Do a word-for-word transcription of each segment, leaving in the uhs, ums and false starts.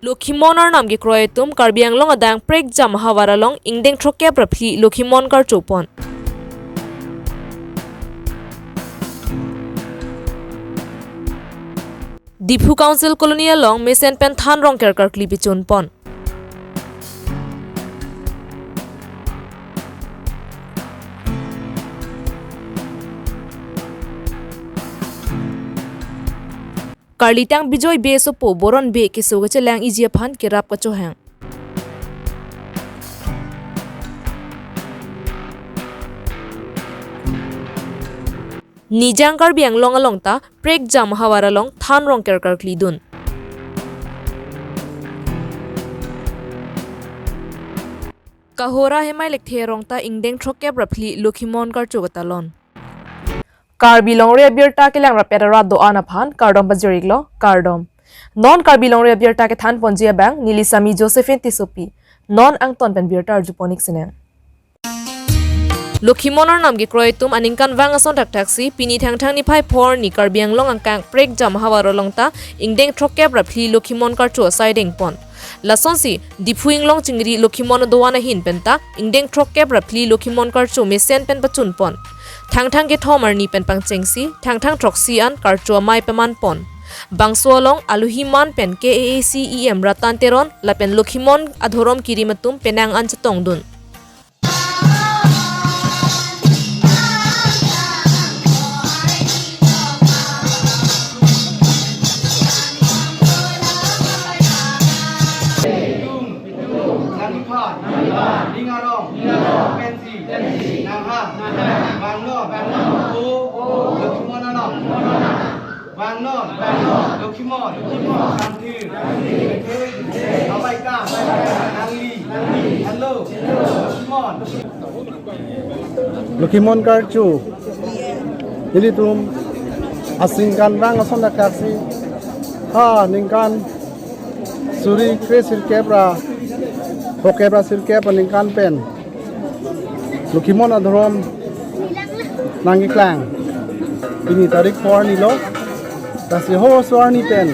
Lokhimon arnam kekroi atum Karbi Anglong adang Prekjam ahavar along ingdeng throkkep ra phli Lokhimon karcho pon. Diphu Council Colony along mesen pen than rongker karkli pechun pon. Karlitang Bijoy Bey asopo Boron Bey keso kachelang iji aphan kerap kachohang. Nijang Karbi Anglong along ta Prekjam ahavar along than rongker karkli dun. Kohora Hemai Lekthe arong ta ingdeng throkkep ra phli Lokhimon karcho katalon. Karbi Longri Abirta kelang rapet arat do-an aphan kardom pajir-iklo, kardom. Non Karbi Longri Abirta kethan ponji abang neli Sami Josephine Tissopi. Non angton pen birta arju pon-ik sinang. Lokhimon arnam kekroi atum aningkanvang ason thakthaksi pini Thangthang niphai phor arni Karbi Anglong angkang Prekjam ahavar along ta ingdeng throkkep ra phli Lokhimon karcho asai deng pon. Lasonsi Diphu Inglong chingri Lokhimon adovan ahin pen ta ingdeng throkkep ra phli Lokhimon karcho mesen pen pachun pon. Thangthang kethom arni pen pangchengsi Thangthang throksi an karcho amei paman pon. Bangso along alohi man pen K A A C E M Ratan Teron lapen Lokhimon adhorom kirim atum penang an chetong dun. Langiphan, Ning Arong, pensi, nangha, bangnon, o, Lokhimon anong, bangnon, Lokhimon, kangthir, abaikang, nangli, hello, Lokhimon. Lokhimon karcho, ilitum asingkanvang ason thakthaksi, ha ningkan suri kre sirkep ra, phokep ra sirkep aningkan pen Lokhimon adhorom nangkeklang. Pini tarik phor arni lo, lasi ho so arni pen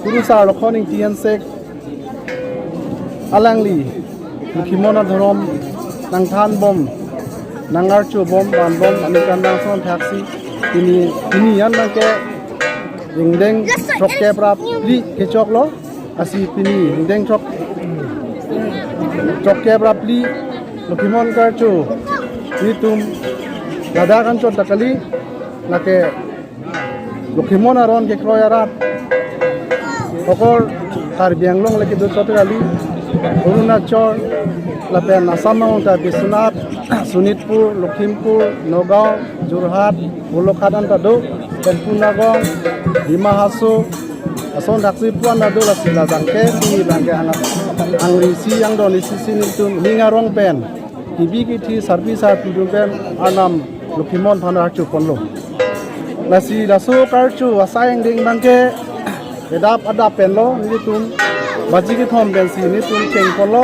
kurusar Lokhon Ingti Ensek alangli Lokhimon adhorom nangthan bom, nangarcho bom, van bom, aningkanvang ason thakthaksi pini, pini an nangke ingdeng throkkep ra phli kechoklo, lasi pini ingdeng throk, throkkep ra phli Lokhimon karcho, ilitum ladak anchot ta kali, lake Lokhimon aron kekroi arat, okor Karbi Anglong le kedo chot kali, Arunachal, lapen Assam angbong ta Biswanath, Sonitpur, Lakhimpur, Nagaon, Jorhat, Golaghat an ta do, pen Punagong, Dima Hasao, ason thakthaksi pu an ta do, lasi la jangke, pini bangke ang, angri isi angdon isi si nelitum ning arong pen kebi kethe sarpi sarpo atum pen arnam Lokhimon aphan archo ponlo. Lasi laso karcho asai angdeng bangke kedap adap pen lo, nelitum baji kethom pensi nelitum cheng ponlo.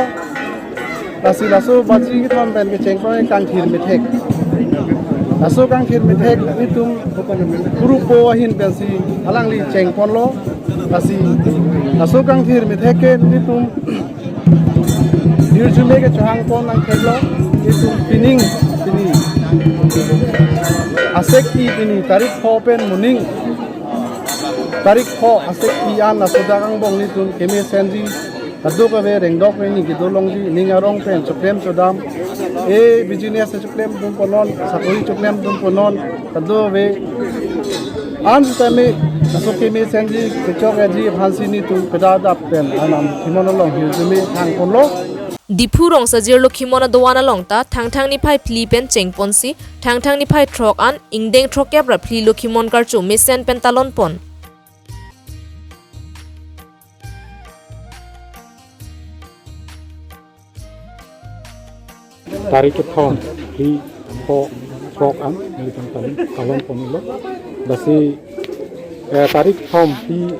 Lasi laso baji kethom pen kecheng pon kangthir methek. Laso kangthir methek nelitum kurupo ahin pensi alangli cheng ponlo. Lasi laso kangthir methek ke nelitum hirjume kechohang pon nangtheklo, nelitum pining, pini asek-i, pini tarik phor pen moning, tarik phor asek-i an laso dak angbong nelitum keme senji, kadokave rengdok rengni kedo longji, ning arong pen choklem chodam, e business choklem dun ponnon, sakori choklem dun ponnon, kadokave an sitame laso keme senji kechok-ikji aphansi nelitum kedap adap pen arnam Lokhimon along hirjume hang ponlo. Diphu Rongsajir Lokhimon adovan along ta Thangthang niphai phli pen cheng ponsi Thangthang niphai throk an ingdeng throkkep ra phli Lokhimon karcho mesen pen talon pon. Tarik kethom, phli, phor, throk an nelitum talon, talon ponlo. Lasi, eh, tarik kethom, phli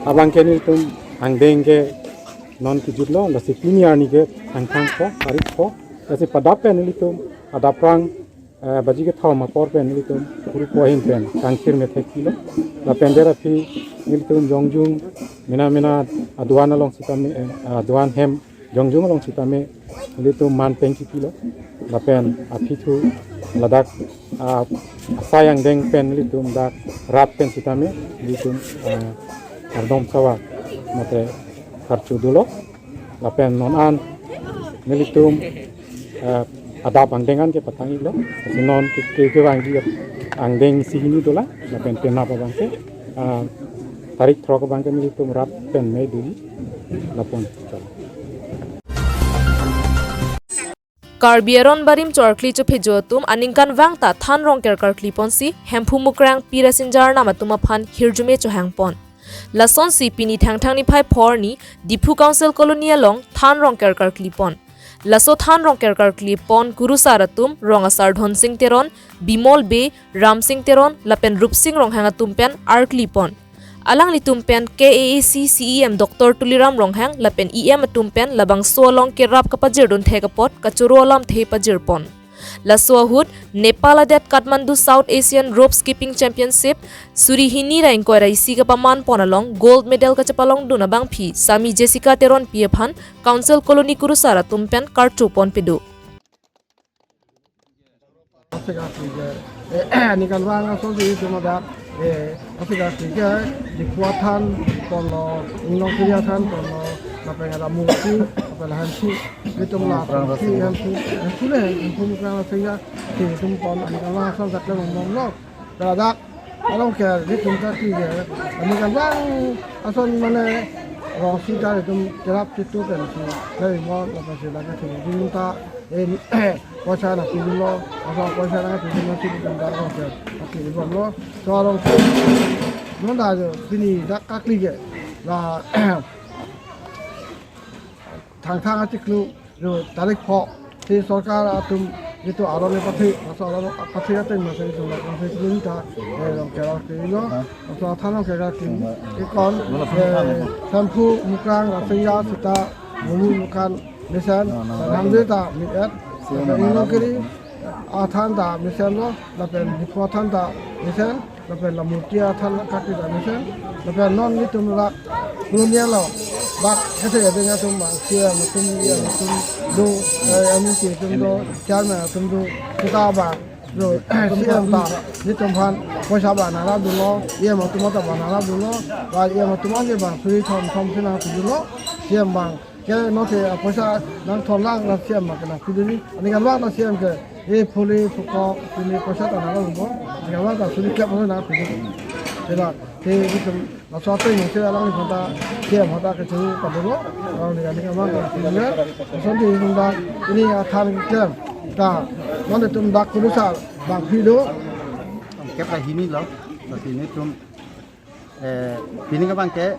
abangke nelitum angdeng ke non kejutlo, lasi pini arni ke Thangthang phor, tarik phor. Lasi padap pen nelitum adaprang, eh, baji kethom apor pen nelitum kurupo ahin pen kangthir methek pilo. Lapen der aphi nelitum jongjung Mena mena aduan along sitame, eh, aduan hem jongjong along sitame nelitum man peng kipilo. Lapen aphi thu ladak, ah, asai angdeng pen nelitum dak rat pen sitame nelitum, ah, kardom sawa mate karcho dolo. Lapen non an nelitum, eh, adap angdeng an ke patang iklo. Lasi non ke, ke, kevangji angdeng isi hini dolang. Lapen penap abang ke, eh, tarik throk abang ke nelitum rat pen me doji. Lapon. Karbi aron barim cho-arkli chophejo atum aningkanvang ta than rongker karkli ponsi Hemphu Mukrang Pirasinjar nam atum aphan hirjume chohang pon. Lasonsi pini Thangthang niphai pho arni Diphu Council Colony along than rongker karkli pon. Laso than rongker karkli pon kurusar atum rong asar Dhonsing Teron, Bimol Bey, Ramsing Teron lapen Rupsing Ronghang atum pen arkli pon. Alanglitum pen K A A C C E M Doctor Tuliram Ronghang lapen E M atum pen labangso along kerap kapajirdun thek apot kachoro alamthe pajir pon. Laso ahut Nepal adet Kathmandu South Asian Rope Skipping Championship suri hini ra ingkoi ra isi kapaman pon along gold medal kachepalongdun abangpi Sami Jessica Teronpi aphan Council Colony kurusar atum pen karcho pon pedo. Asika sige, eh, aningkanvang asonsi itum adak, eh, asika sige, Diphu athan ponlo, Inglongkiri athan ponlo, lapen ada Murti, lapen Hemphu, itum la Hemphu, Hemphu, Hemphu le, Hemphu Mukrang asika, itum pon aningkanvang ason dak le mongmong lo. Ladak arong ke itum ta sige, aningkanvang ason mane rong sita itum kerap chitu pensi, dari mo lapen sila ke sini. Itum ta, eh, poisa nangpidunlo, asal poisa nangpidunlo, si itum ta arong ke, aki ibomlo, so arong ke, non da jo, pini dak karkli ke, la, Thangthang achiklo, jo tarik pho, si sorkar atum itum aron le pathe, laso aron pathe atum masi itum la konsep lun ta, eh, rong kerap ke lo, laso athan rong kerap ke, ikon, eh, Hemphu Mukrang Rasinja sita, Mumu Mukan mesen, Hemphu ta mit et, Inglongkiri athan ta mesen lo, lapen Diphu athan ta mesen, lapen la Murti athan kaki ta mesen, lapen non itum la Colony along, bak kete ya dengan atum bang, C E M atum, E M atum do, eh, M N C atum do, chairman atum do, kita bang, do, C E M ta, itum aphan poisa bang nangrapdunlo, E M atum ta bang nangrapdunlo, ba E M atum ke bang suri thom thom si nangpidunlo, C E M bang ke non ke, ah, poisa nangthon lang la C E M ke nangpidunji. Aningkanvang ta C E M ke, eh, phuli phukok, pini poisa ta nangrapdunlo. Aningkanvang ta suri kep nangpidun. Sila, ke itum laso ateng nang ke alangliphan ta C E M aphan ta kecheng padunlo. Alangli aningkanvang ta pidun. Lason di itum ta pini athan keklem ta, non itum dak kurusar bangpi do. Kep ra hini lo, lasi nelitum eh, pining abang ke,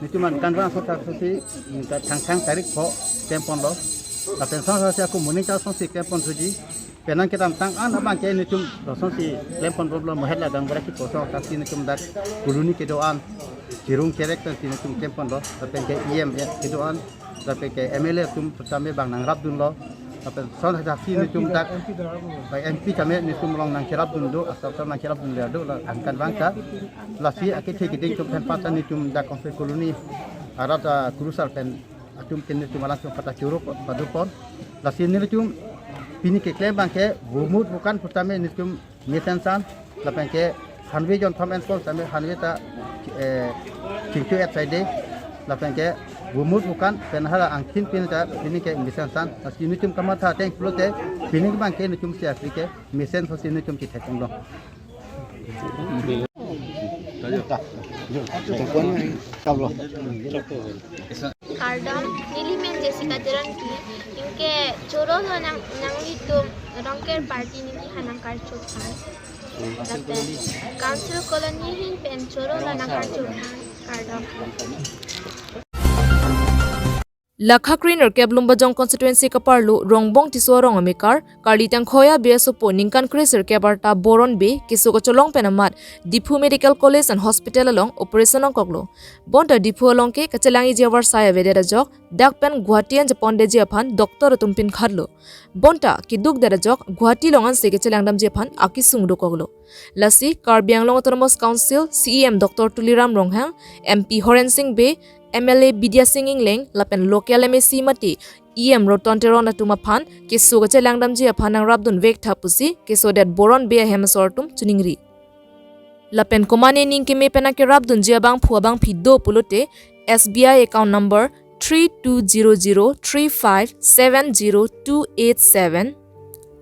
nelitum aningkanvang ason ta si, ningkan Thangthang tarik pho klem ponlo. Lapen son si ako morning ta asonsi klem pon thuji. Penang kedamtang an abang ke nelitum asonsi klem pon bomlo, mohet la dang berak ki kosong, ta si nelitum dak Colony kedo-an, Chirung Kerek ta si nelitum klem ponlo, lapen ke E M kedo-an, lapen ke M L A atum sitame bang nangrapdunlo. Lapen son hadak si nelitum dak, ba M P tame nelitum along nangkerapdun do, asap asap nangkerapdun le do, la aningkanvang ta. Lasi akethe keding atum pen pata nelitum dak Council Colony arat, ah, kurusar pen atum pen nelitum alangtum pata choro padu pon. Lasi nelitum pini keklem abang ke, vomut vokan putame nelitum mesen san, lapen ke hanve jonthom en pon sitame hanve ta, eh, chingtu et saide, lapen ke vomut vokan pen hala angthin pin ta pini ke mesen san, lasi nelitum kamatha ateng pulote pini abang ke nelitum si apri ke mesen so si nelitum kithek ponlo. Kardom, neli men Jessica Teronpi, anke choro lo nang, nanglitum rongker party neli hanang karchuk than. Lapen Council Colony ahin pen choro lo nang karchuk than. Kardom. Lakhakri nerkep Lumbajong constituency kaparlo Rongbong Tisso arong amekar, Karli Tangkhoi Bey asopo ningkan kresirkep arta Boron Bey keso kachelong pen amat Diphu Medical College and Hospital along operation ongkoklo. Bonta Diphu along ke kachelang-iji avarsai avedet ajok, dak pen Guwahati an japondetji aphan doctor atum pinkhatlo. Bonta keduk det ajok Guwahati along ansi kachelang damji aphan akesung dokoklo. Lasi Karbi Anglong Autonomous Council C E M Doctor Tuliram Ronghang, M P Horen Sing Bey, M L A Bidya Sing Engleng lapen local M A C mate E M Roton Teron atum aphan keso kachelang damji aphan nangrapdun vek tha pusi kesodet Boron Bey ahem asor atum chiningri. Lapen komane ning keme pen akerapdunji abangphu abangphi do pulote S B I account number three two zero zero three five seven zero two eight seven,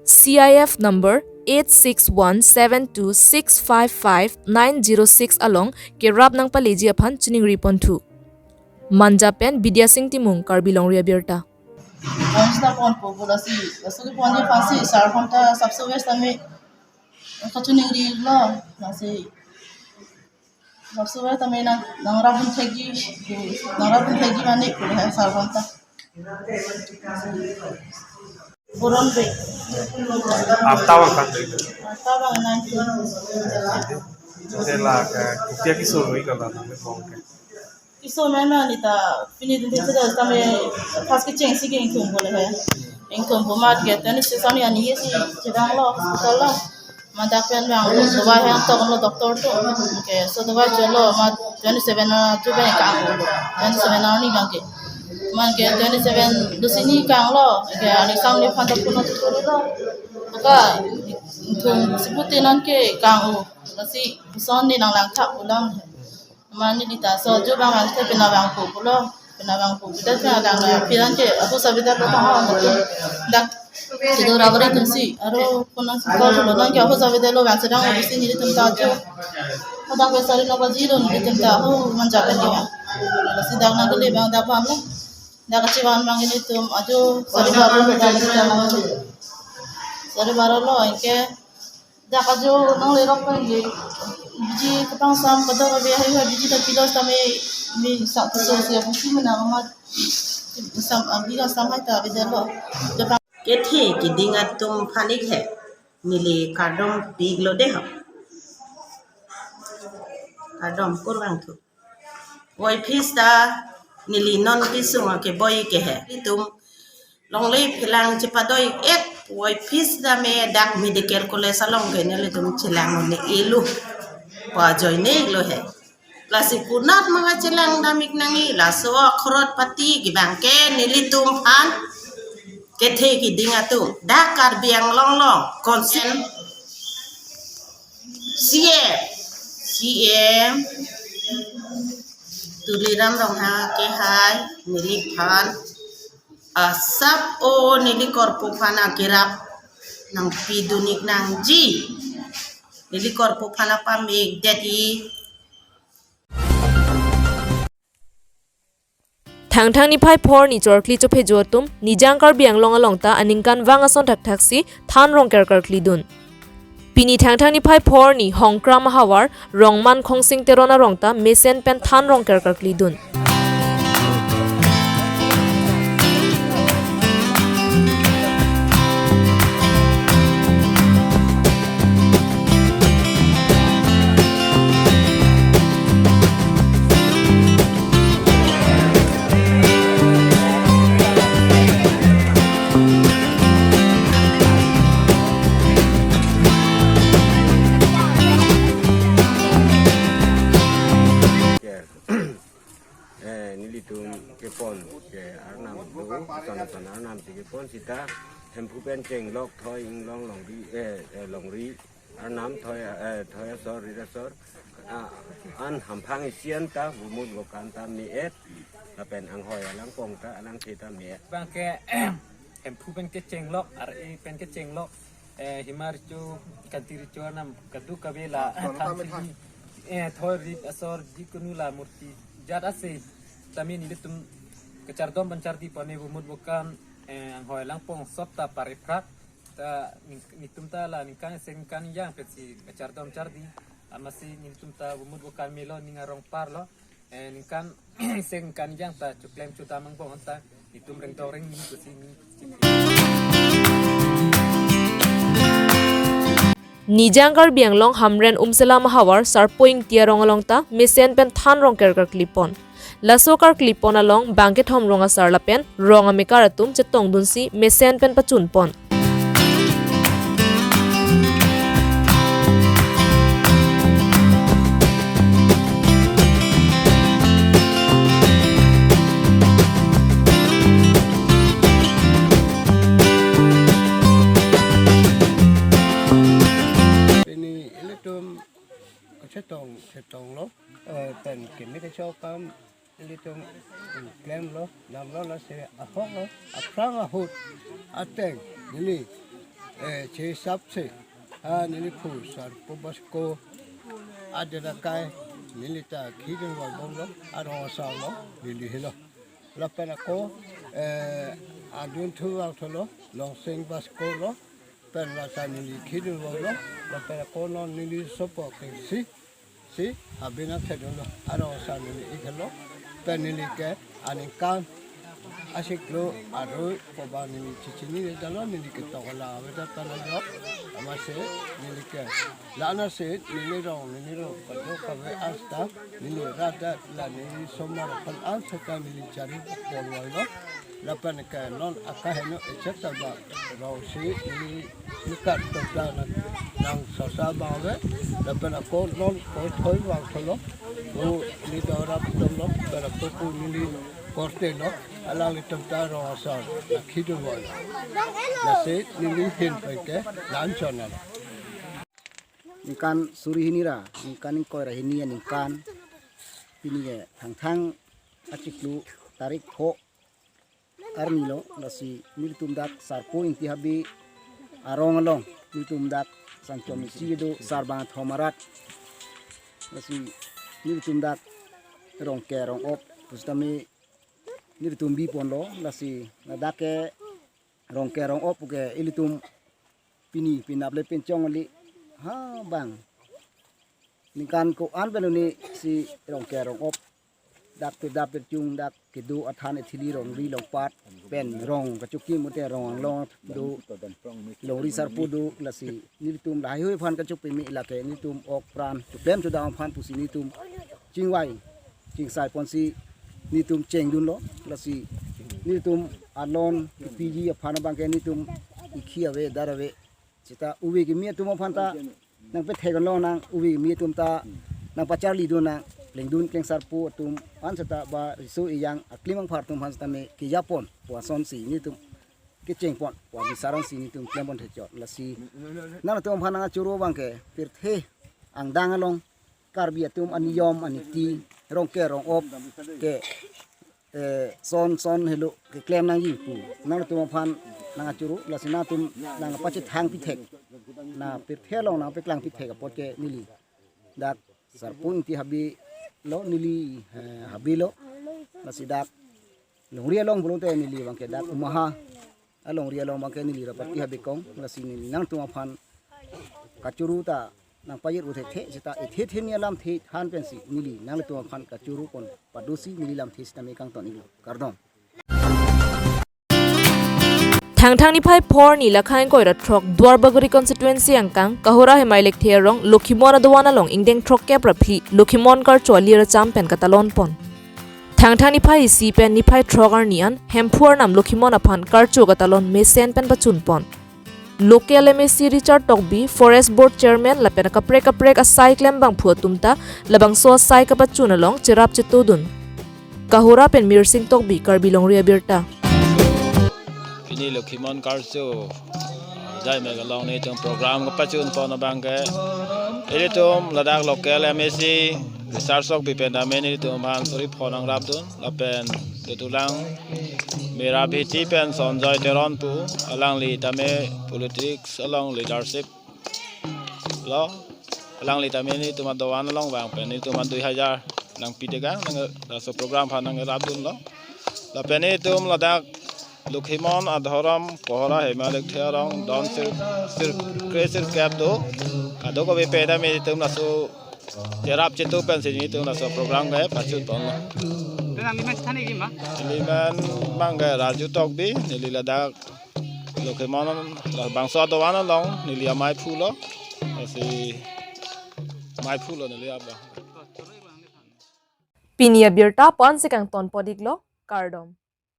C I F number eight six one seven two six five five nine zero six along kerap nangpaleji aphan chiningri ponthu. Manja pen Bidya Sing Timung, Karbi Longri Abirta. Pon sita ponpo pu lasi, laso kepon aphansi sar aphan ta sabse wes tame kachiningrilo, lasi sabse wes tame nang, nangrapdun thekji, nangrapdun thekji mane pu he sar aphan ta. Boron Bey. Arta abang kan dei? Arta abang nine. Jela ke, kopi akesung ri kala nang bong ke? Keso mena neli ta pini dun thek ta tame first kechengsi ke ingthum pu le he. Ingthum pu amat ke twenty six ani ani si chevanglo hospital lo. Amat dak pen vang dawai hang toklo doctor atum. Ke so dawai cholo amat twenty seven a chu pen kang. Twenty seven arni abang ke. Amat ke twenty seven do sini kanglo. Ke ani sam ni phan ta puno cholo. Ka ingthum si puti non ke kang-o. Lasi son ni nanglang thak pulang. Mane neli ta so jo abang an the pina abang po pulo, pina abang po pida pina dang na piran ke apo sabi dak lo tang ho dak. Sido rabari atum si aro puna si ko lo nang ke apo sabi dak lo bang sedang apo si nelitum ta jo. Hadak pe sari no baji lo nelitum ta ho manja ke dia. Sidak nang ke le bang dak pam lo. Dak kachivan abang nelitum ajo sari baro lo dak nelitum ta nang. Sari baro lo anke. Dak ajo nanglerok pen ke biji kepangsam kadokave haihui biji ta pilo tame me sa keso si abusi menang amat sam abi kasam hai ta avedetlo. Kethe keding atum aphan ik he neli kardom pilo dei ho. Kardom kurvangthu. Wai phis ta neli non kesung akeboi ke he. Itum longle phelang chepadoi-et wai phis ta me dak medical college along ke nelitum chelang un-e lo. Pajoi-ne lo he. Lasi konat manga chelang dam ik nangji laso akhorot pati kevang ke nelitum aphan kethe keding atum dak Karbi Anglong along konsen C M, C M Tuliram Ronghang ke hai neliphan asap o neli korpo aphan akerap nangpidun ik nangji. Neli korpo aphan apam ik det-i. Thangthang niphai phor ni chorkli chophejo atum Nijang Karbi Anglong along ta aningkanvang ason thakthaksi than rong kerkerkli dun. Pini Thangthang niphai phor ni Hongkram ahavar Rongman Khongsing Teron arong ta mesen pen than rong kerkerkli dun. Eh, nelitum kepon ke arnam do, ason ason arnam si kepon sita Hemphu pen chenglok thoi inglong longri, eh, eh, longri arnam thoi, eh, thoi asor rit asor, ah, an hamphang isian ta vomut vokan ta me-et lapen anghoi alangpong ta alangthe ta me-et. Bang ke Hemphu pen kechenglok, ar-e pen kechenglok, eh, hima recho, kanti recho arnam kadokave la, ah, than sidi, eh, thoi rit asor jikunu la murti jat ase tame nelitum kachardom pen chardi pone vomut vokan, eh, anghoi alangpong sop ta pare phrak ta ning-, nelitum ta la ningkan seng ningkan yang pensi kachardom chardi. Amatsi nelitum ta vomut vokan melo ning arong parlo. Eh, ningkan seng ningkan yang ta choklem chodam angbong anta Itum rengtau rengni kusi ni. Nijang Karbi Anglong Hamren Umselam ahavar Sarpo Ingti arong along ta mesen pen than rongker karkli pon. Laso karkli pon along bangkethom rong asar lapen rong amekar atum chetongdunsi mesen pen pachun pon. Pini ilitum chetong chetonglo, eh, pen kimi kachokam ilitum klemlo, damlo, lasi ahoklo, aphrang ahut ateng neli, eh, che hisap se, ah, neli phu Sarpo Basko adedakai neli ta khidun wal bomlo, arong asarlo, neli helo. Lapen ako, eh, adun thu vangthulo, Longsing Basko lo, pen lata neli khidun wal lo, lapen ako non neli sopo kengsi, si abina thedunlo, arong asar neli ik helo, pen neli ke aningkan achiklo arui koba neli chechinine damlo, neli ke tokla aveta pen ajok, amatsi neli ke lana si neli rong, neli rong kado kave asta neli rada la neli somar aphan an seta neli chari pon walo. Lapen ke non akaheno echet ta ba rong si neli nikat tokla nang, nang sasa ba ave. Lapen ako non koi thoi vangthulo, o neli dora putomlo, lapen ako pu neli korte lo, alanglitum ta rong asar nang khidun wal. Lasi neli hin pen ke la-an chonlo. Ningkan suri hini ra, ningkan ingkoi ra hini aningkan, pini ke Thangthang achiklo tarik pho arni lo, lasi nelitum dak Sarpo Ingti Habe arong along, nelitum dak Sangchom isi do sarbang thom arat, lasi nelitum dak rongker rong-op pusitame nelitum bi ponlo, lasi ladak ke rongker rong-op ke ilitum pini pinap le pinchong li ha bang ningkan ko-an pen un'e si rongker rong-op dak pe dap pe chung dak kedo athan ethili rongri longpat pen rong kachukim ute rong anglong do, longri sarpo do, lasi nelitum lahaihui aphan kachuk peme lake nelitum ok pran chuklem chudam aphan pusi nelitum chingvai chingsai ponsi nelitum chengdunlo, lasi nelitum alon kepiji aphan abang ke nelitum ikhi ave dar ave seta uve kimi atum aphan ta nangpethek lo, nang uve kimi atum ta nangpacharlidun, nang plengdun plengsarpo atum aphan seta ba riso ejang aklim angphar atum aphan seta me kejapon pu asonsi nelitum kechengpon pu abisar ansi nelitum klempon thechot, lasi nangtum aphan nangkachoro abang ke pirthe angdeng along Karbi atum aniyom aniti rongker rong-op ke, eh, son son helo keklem nangji pu nangtum aphan nangkachoro, lasi nangtum nangpachethang pithek, nangpirthe along nangpeklang pithek apot ke neli dak Sarpo Ingti Habe lo, neli, eh, Habe lo, lasi dak longri along pulote neli abang ke dak Umaha alongri along abang ke neli Rapati Habe Kong, lasi neli nangtum aphan kachoro ta nangpajir uthekthe seta ethe the ni alamthe than pensi neli nangtum aphan kachoro pon padosi neli lamthe sitame kangton iklo, kardom. Thangthang niphai pho arni lakha ingkoi ra throk Duarbagori constituency angkang Kahora Hemai Lekthe arong Lokhimon adovan along ingdeng throkkep ra phli Lokhimon karcho ali racham pen katalon pon. Thangthang niphai isi pen niphai throk arni an Hemphu arnam Lokhimon aphan karcho katalon mesen pen pachun pon. Local M A C Richard Tokbi, Forest Board Chairman lapen kaprek kaprek asai klembangphu atum ta labangso asai kapachun along cherap chetodun. Kahora pen Mirsing Tokbi, Karbi Longri Abirta. Pini Lokhimon karcho, ah, jai me along nelitum program kapachun pon abang ke ilitum ladak local M A C Richard Tokbi pen tame nelitum aphan suri pho nangrapdun, lapen ketulang Mera Bhiti pen Sonjoy Teron pu, alangli tame politics along leadership lo, alangli tame nelitum adovan along vang pen nelitum an dui hajar nangpi tegang nang laso program aphan nangrapdunlo. Lapen nelitum ladak Lokhimon adhorom Kahora Hemai Lekthe arong don sir, sir, kre sirkep do, kadokave pen tame nelitum laso cherap cheto pensi nelitum laso program ke pachun ponlo. Nangli men sithan egi ma? Neli men bang ke Raju Tokbi, neli ladak Lokhimon labangso adovan along, neli amei phulo, lasi mei phulo neli abang. Pini abirta pu-an si kangtonpon-iklo, kardom.